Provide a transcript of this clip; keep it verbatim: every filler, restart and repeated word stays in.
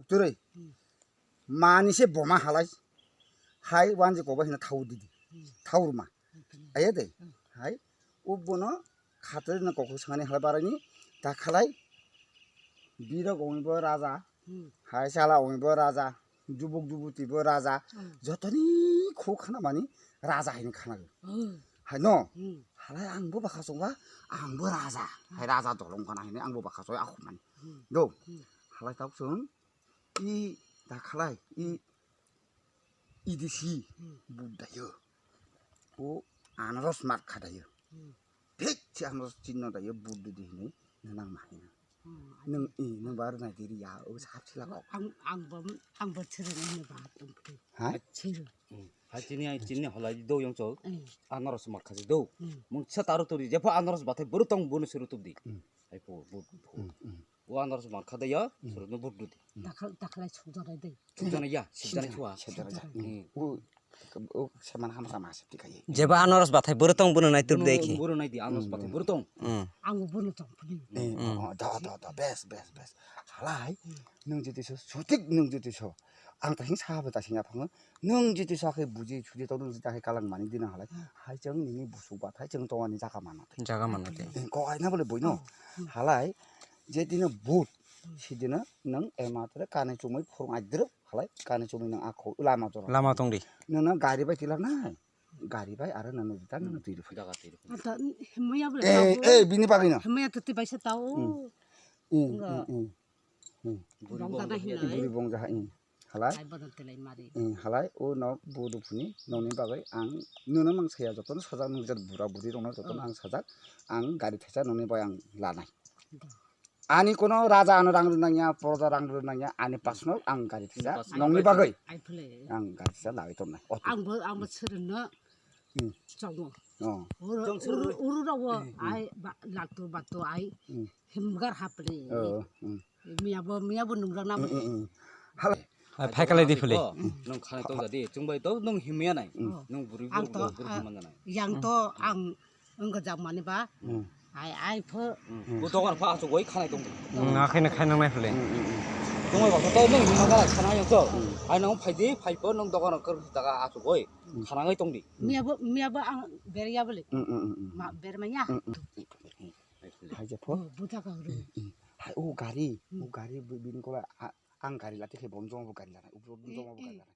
Turui. Hmm. Mani se boma halai. Hai wanji kobo hino thau didi. Hmm. Thau ruma. Hmm. Aye de. Hmm. Hai. Ubono khatrino kokho sangani halai baraini ta khalai. Birok ongbo raja. Hmm. Hai sala ongbo raja. Jubuk jubuti bo raja. Hmm. Jotoni khuk khana mani raja hini khana. Hmm. Hai no. Hmm. Halai ang bo bakha chongba ang bo raja. Hai raja dolong khana hini ang bo bakha choi akhumani. Hmm. Do. Hmm. Halai tok chwng i da khalai i idisi Hmm. bud dayo. O anaros mat khadayo. Hmm. Thik si anaros chinno dayo bud didi hini nang mahina. Hmm. Nung i nung baru nai diri ya o sap sila kok. Ang ang bom ang bom chiri nai ba tum. Ha? Chiri. Hmm. Hai chini ai chini holai do yong chok. Hmm. Anaros mat khasi do. Hmm. Mung sa taru turi jepho anaros bathai buru tong bunu suru tubdi. Hmm. Hai po bu bu. Hmm, hmm. O anaros mat khadayo Hmm. suru no bud didi. Dakhal dakhal ai chuk jarai dei. Chukjana ya, sibjana chua. Sibjana ya. Hmm. O o seman hamsa ma septi kai. Jeba anaros bathai buru tong bunu nai tur dei ki. Buru nai di anaros bathai buru tong. Hmm. Ang bunu tong puni. Eh, Hmm. Oh, da da da best best best. Halai nung jiti so sutik nung jiti so. Ang ta hing sa ba ta sing apang. Nung jiti so khe buji suji to nung jiti khe kalang mani dina halai. Hmm. Hai chang nini busuk bathai chang tongani jaka mano. Jaga mano te. Eh, ko ai na bole boino. Hmm. Halai je dina but sidina nung ematre kane chumai phurung aidruk. Halai kani chumui nang akho lama jora. Lama tong di. Nana gari bai tilak nai. Gari bai aro nana jita nana tui rupha. Jaga tui rupha. Ata himya bole Eh, tabo. Eh, bini bagwi no. Himya tuti bai se tao. Hmm. Hmm, Enggak. Hmm, hmm. Hmm. Buri Bong bong tana jaha hinai. Buri bong jaha, hmm. Halai. Ai bodo telai mari. Hmm, halai o no bodo phuni noni bagwi ang nuna mang saya jotono sajak nung jat bura buri rokno jotono Hmm. Ang sajak ang gari thaisa noni bai ang lanai. Dah. Ani kono raja ano rang rwnangya, proja rang rwnangya, ani personal ang gari tisa, Personal. Nongni bagwi Ai phale. Ang gari tisa lagwi tongna. Oto. Ang bo ang bo sirno Hmm. Chongo. Oh. Uru Chong sirno. Uru uru rawo Hmm, hmm. Ai ba lakto bato ai Hmm. Himgar haple. Oh, hmm. Miya bo miya bo nungrang na Hmm, hmm, hmm. Hal- Ai phai kalai di phale. Oh, nung khanai tong jadi, chungbai to nung himya nai. Hmm. Nung buri Ang buri to buri ah, himang nai. Yang to ang Wngkha jak mani ba. Hmm. Ai, ai, pho. Hmm. Bo dogan pha asuk oi khanai tong. Hmm, akhai na khainang nai phale. Hmm, hmm, hmm. Tong oi ba to nung ma ga khana yo to. Hmm. Ai nung phai di, phai pho nung dogan kar daga asuk oi. Hmm. Khana ngai tong di. Miya bo, miya bo ang ber ya bole. Hmm, hmm, hmm, hmm. Ma ber ma ya. Hmm, hmm, hmm, hmm. Hai je pho. Oh, buta ka ru. Hmm, hmm. Hai o gari, Hmm. O gari bi-, bini kola a-, ang gari lati khe bon jong bo gari lana. Ubro bon jong bo gari lana.